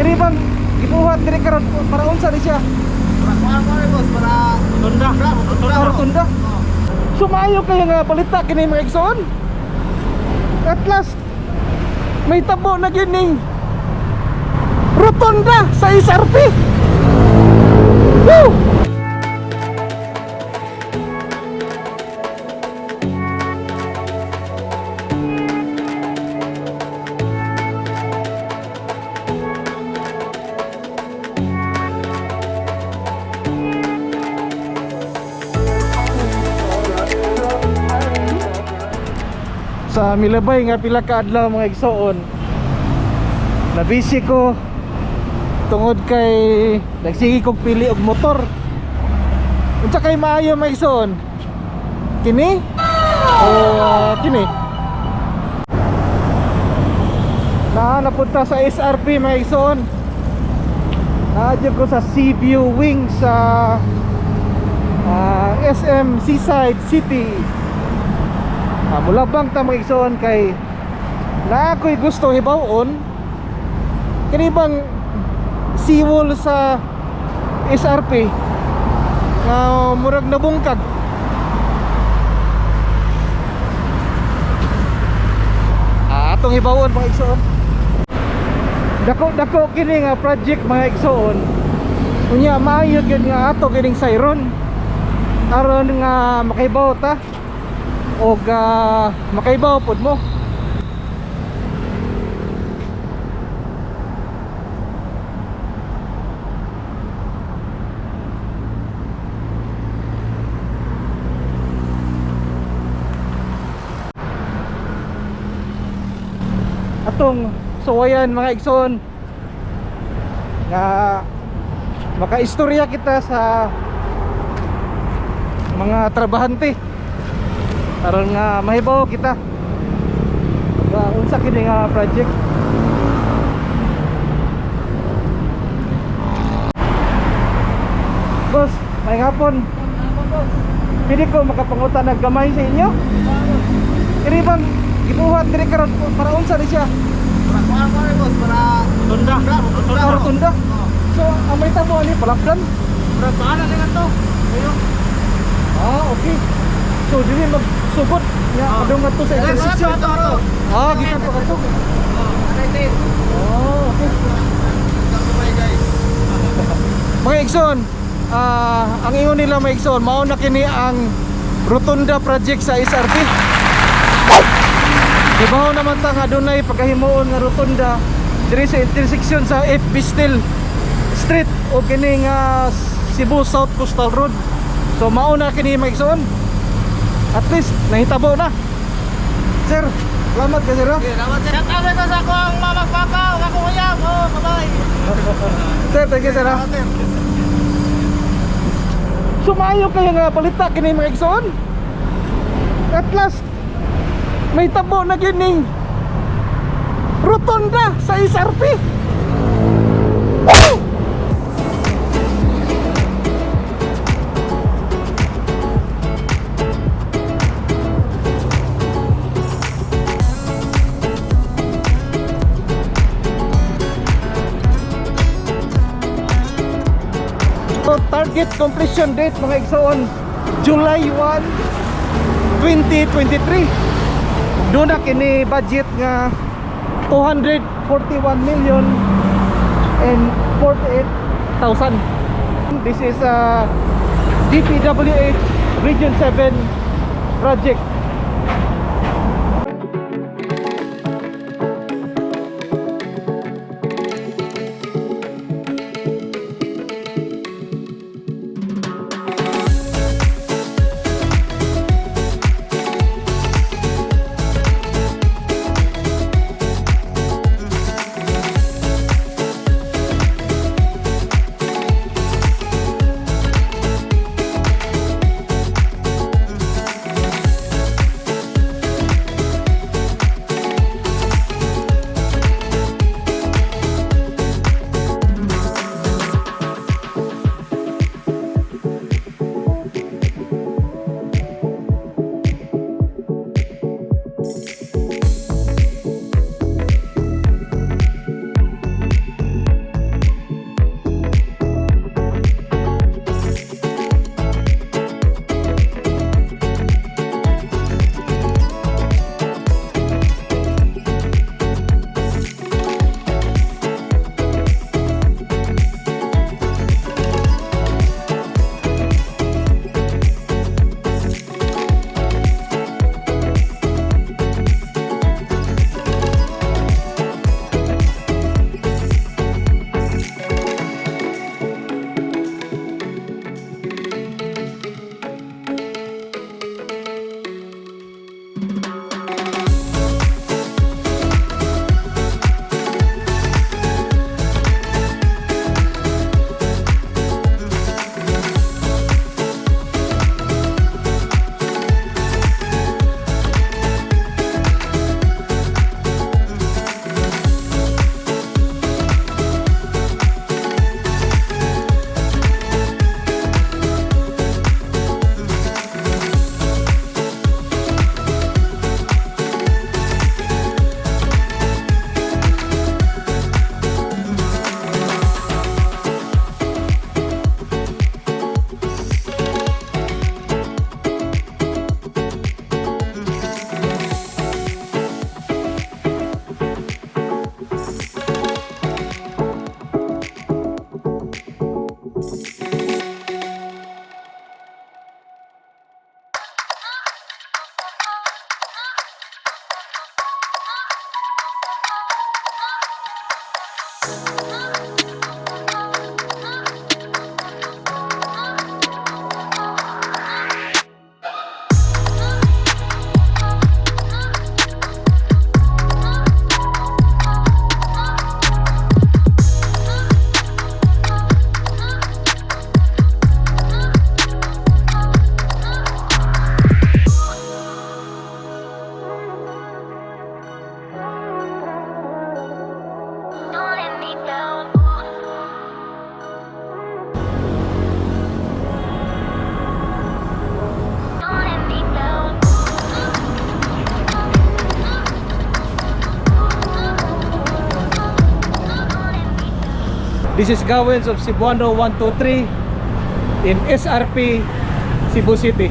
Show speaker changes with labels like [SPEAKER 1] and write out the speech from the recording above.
[SPEAKER 1] Kini bang gibuhat diri karon, para unsa ni siya?
[SPEAKER 2] Para kuan ko ni, boss, para
[SPEAKER 3] Tunda.
[SPEAKER 2] Tunda.
[SPEAKER 1] Rotunda. So maayo kayo nga balita kini, mga igsoon. At last, may tabo na gyud ning rotunda sa SRP. Woo! Sa milabay nga pila ka adlaw, mga igsoon, nabisi ko tungod kay nagsige kog pili og motor. Unsa kay maayo, mga igsoon, kini o kini? Na napunta sa SRP, mga igsoon. Naadyo ko sa Seaview Wing sa SM Seaside City. Mula bang ta, mga igsoon, kay na ako'y gusto hibawon kini bang seawall sa SRP nga murag nabungkag. Atong hibawon, mga igsoon. Dako dako kini nga project, mga igsoon. Unya maayo gyud nga ato kining sayron aron nga makahibaw ta og makaibaw pod mo. Atong suwayan, mga igsoon, nga makaistorya kita sa mga trabahante aron nga mahibaw kita nga unsa kini nga project. Boss, may hapon. Pwede ko makapangutan ng gamay sa inyo? Kini bang gibuhat diri karon, para unsa ni siya?
[SPEAKER 2] Para kuan ko ni, boss, para
[SPEAKER 3] Tunda.
[SPEAKER 1] Para rotunda. So, ang may tabo ani palapdan?
[SPEAKER 3] Para paana na to. Ayo.
[SPEAKER 1] Ah, okay. So dili magsugod nya adong ngadto sa intersection.
[SPEAKER 2] Ato ato.
[SPEAKER 1] Gikan pa kadto.
[SPEAKER 2] Anay.
[SPEAKER 1] Oh, okay.
[SPEAKER 2] Guys.
[SPEAKER 1] Mga igsoon, ang ingon nila, mga igsoon, mao na kini ang Rotunda project sa SRP. Ibaw naman ta nga dunay pagkahimuon nga rotunda diri sa intersection sa FB Steel Street o kini nga Cebu South Coastal Road. So mao na kini, mga igsoon. At least nahitabo na. Sir, salamat kay sir, ah.
[SPEAKER 2] Okay, salamat, sir.
[SPEAKER 3] Shout out ko sa akong mama, papa, ug akong uyab. Oh, bye-bye.
[SPEAKER 1] Sir, thank you, sir, ah.
[SPEAKER 2] Salamat, sir.
[SPEAKER 1] Sumayo kayo nga balita kini, mga igsoon. At last, may tabo na gyud ning rotunda sa SRP. Woo! So, target completion date, mga igsoon, July 1, 2023. Doon na kini budget nga 241 million and 48,000. This is a DPWH Region 7 project. This is Gawens of Cebuano 123 in SRP, Cebu City.